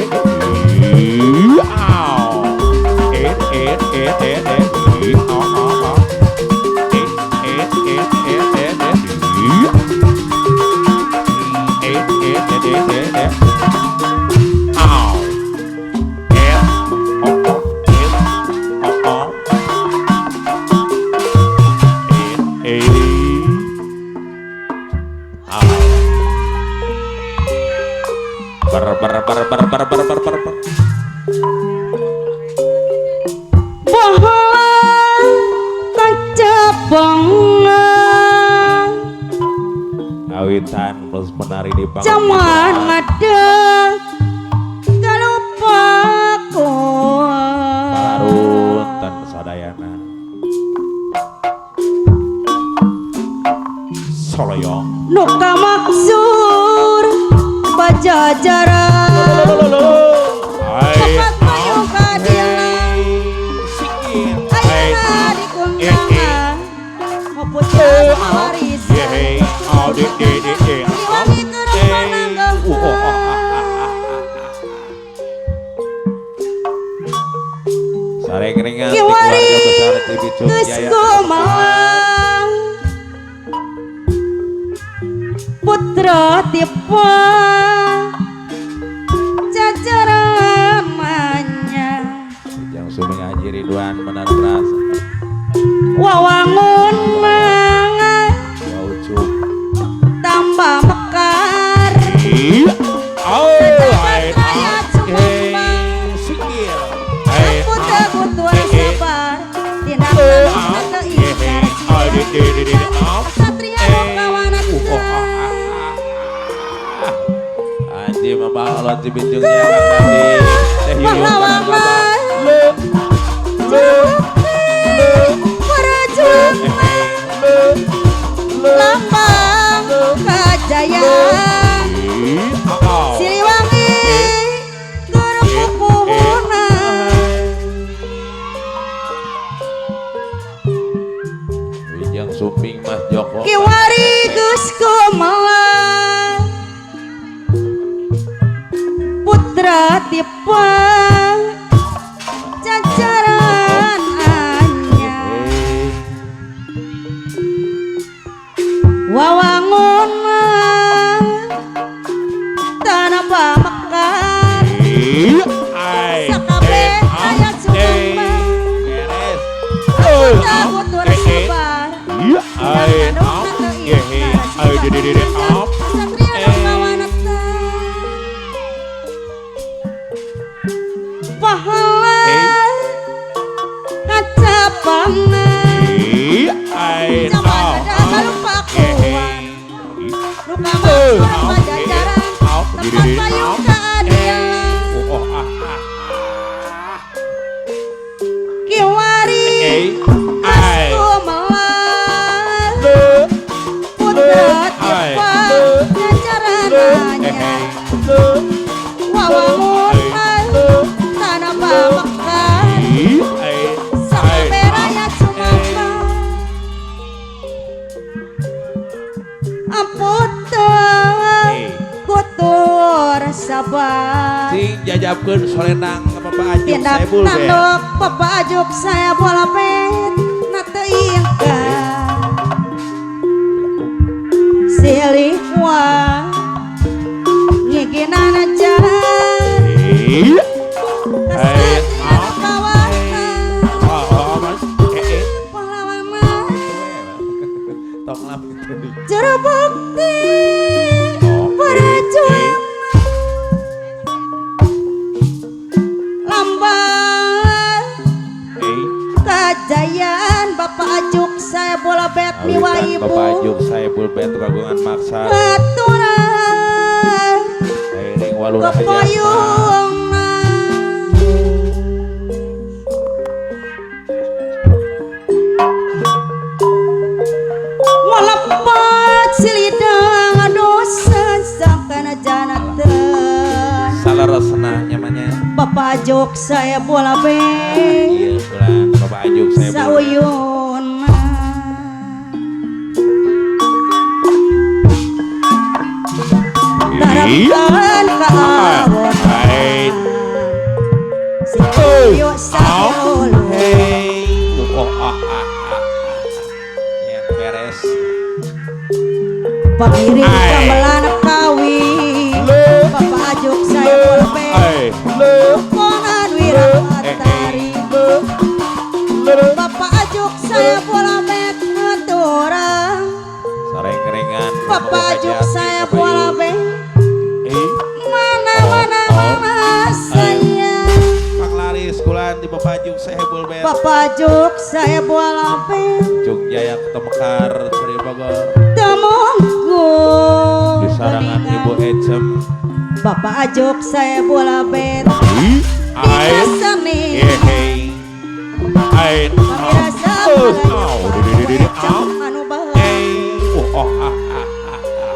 E E E E E I O O O E E E E E E I E E E E E E Ow F O O F O O E E Ow Ber ber ber ber ber ber ber ber ber. Kawitan plus menari di panggung Jaman ngadeg kalupaku Pararunten sadayana Soloyong nu kamaksur pajajaran tempat payung keadilan ayeuna dikundangan mapucas mawarisan Siliwangi keur pananggehan Sareng-rengan Kiwari keluarga besar Cibicung geus Jaya gumalang putra tipe jajaran manya Ujang Suming Haji Ridwan benar berasa wawangun mangan Waucup tambah mekar Sajabat raya cumambang Ampun butuh sabar dina tanu teu ingkar sila Satria nu kawanatan Anji mabah Cibicung Jaya Kang Dadi Teh Yuyun Pahlawan perjuangan lambang kejayaan Siliwangi keur pupuhuna Ujang Sumping Mas Joko Kiwari geus kumalang putra tipe jajaran anyar wawangun tanah pamekar sakabeh aya cumambang butuh sabar Satria nu kawanatan pahala kacapangan jaman ada kalupakuan nu kamaksur pajajaran tempat payung keadilan Kiwari geus gumelar putra tipe jajaran anyar wawangun tanah pamekar sakabeh raya cumambang ampun kutur sabar Sing jajabkeun solenang ka Bapak Ajuk tindak Saebul Band. Tanduk Bapak Ajuk saya bola bet na teu ingkar silih wa ngiginana jan kasatria nu kawantan pahlawan mah Tong lami tadi. juru bukti perjuangan lambang kejayaan Bapak Ajuk saya bola bet miwa Kawitan ibu Bapak Ajuk Saebul Band kagungan maksa aturan Airing Waluna Hajatna. kepayungna Walapat silidang adosan sakana janatan Salaresna nyamannya. Bapak Ajuk saya bola bet Iya bulan Bapak Ajuk Saebul Band. sauyuna Tarapkan kaawon Pamiring gamelan kawi Bapak Ajuk saya boleh Konan Wirawatari Bapak Ajuk saya boleh ngeturang Sareng-rengan Bapak Ajuk saya boleh Mana mana mana saya Kang Laris kulan di Bapak Ajuk saya boleh Bapak Ajuk saya boleh Jogja yang Temekar Sri Bogor Temonggo di sarangan Ibu Ecem Bapak Ajuk saya bola bet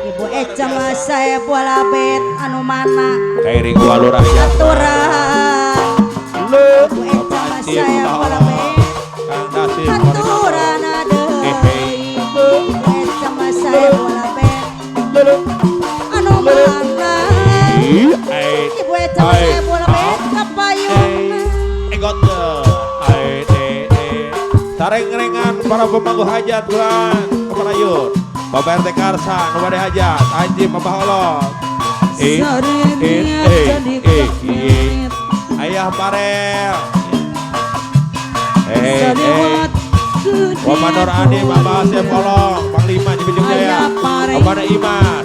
Ibu Ecem saya bola bet anu mana kairing walur rakyat aturan Ibu Ecem saya bola bet aturan deui Ibu Ecem saya bola bet anu mana Ibu Ecem saya bola bet kapayunna egot sareng-rengan para pemangku hajat bulan keparayun Bapak RT Karsa kepada hajat Anjim Bapak Holong Ayah Parel Komandor Adi Bapak Asep Holong Panglima Jibijung Jaya Kepada Iman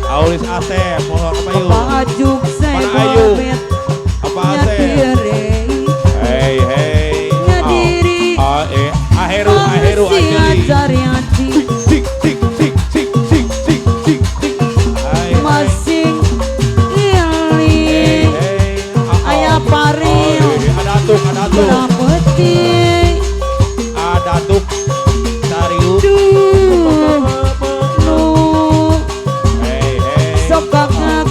Aulis Asep Holong Kepayu Mana Ayu Apa Asep Hey hey Aheru aheru anjali tik tik tik tik tik tik tik tik masing ili ayah paril ada tuk ada tuk ada tuk sariu hey hey sok kakak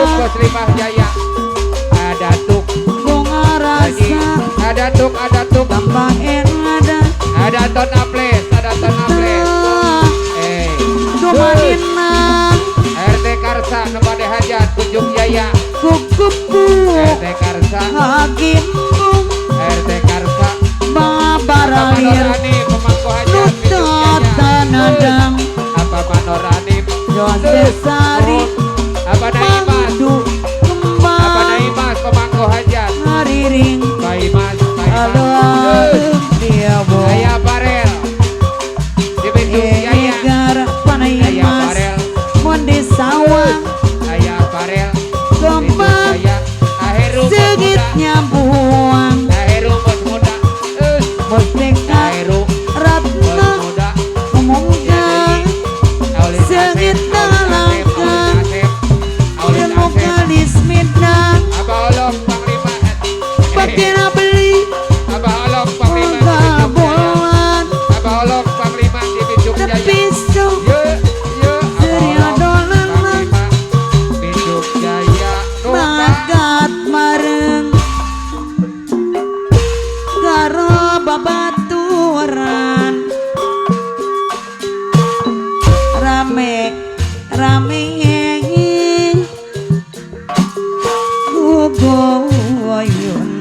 Muslimah Jaya. Ada tuk Bunga lagi. rasa Ada tuk, ada tuk. tambah enada. Ada ton aples, ada ton aples. Eh. Dumanina RT Karsa nu bade hajat Kunjung Jaya. Kukupu RT Karsa, Hagimbung RT Karsa. Babaralir Apa Manorani pemangku hajat Kunjung Jaya. Nutotanadang Apa Manorani? Jose Sari Apa Naimas? Mangdu Apa Kembang Naimas pemangku hajat? Hariring Baimas, Baimas. Aluh Dia bo Aya Barel. Di Bintung Jaya. Egar Aya Panaimas Barel, Mondi sawang aya Barel. Bintung Kembang Jaya. Aheru bos Segit muda. nyambuang Aheru bos muda. Merdeka Aheru bos Ratna muda. Umumkan Aulis Segit Asep, Aulis Asep, nalangkan Aulis Asep, Aulis Ilmu Asep. kalis midang Abah Olong Panglima. Pakira beli Abah Olong Panglima di Bintung Jaya. Kabulan Abah Olong Panglima di Bintung Jaya. Tepisu Ye, ye, Abah Surya Olong dolanan. Panglima Bintung Jaya. Nuka. Magat mareng Karo babaturan Rame rame Gugoyunan.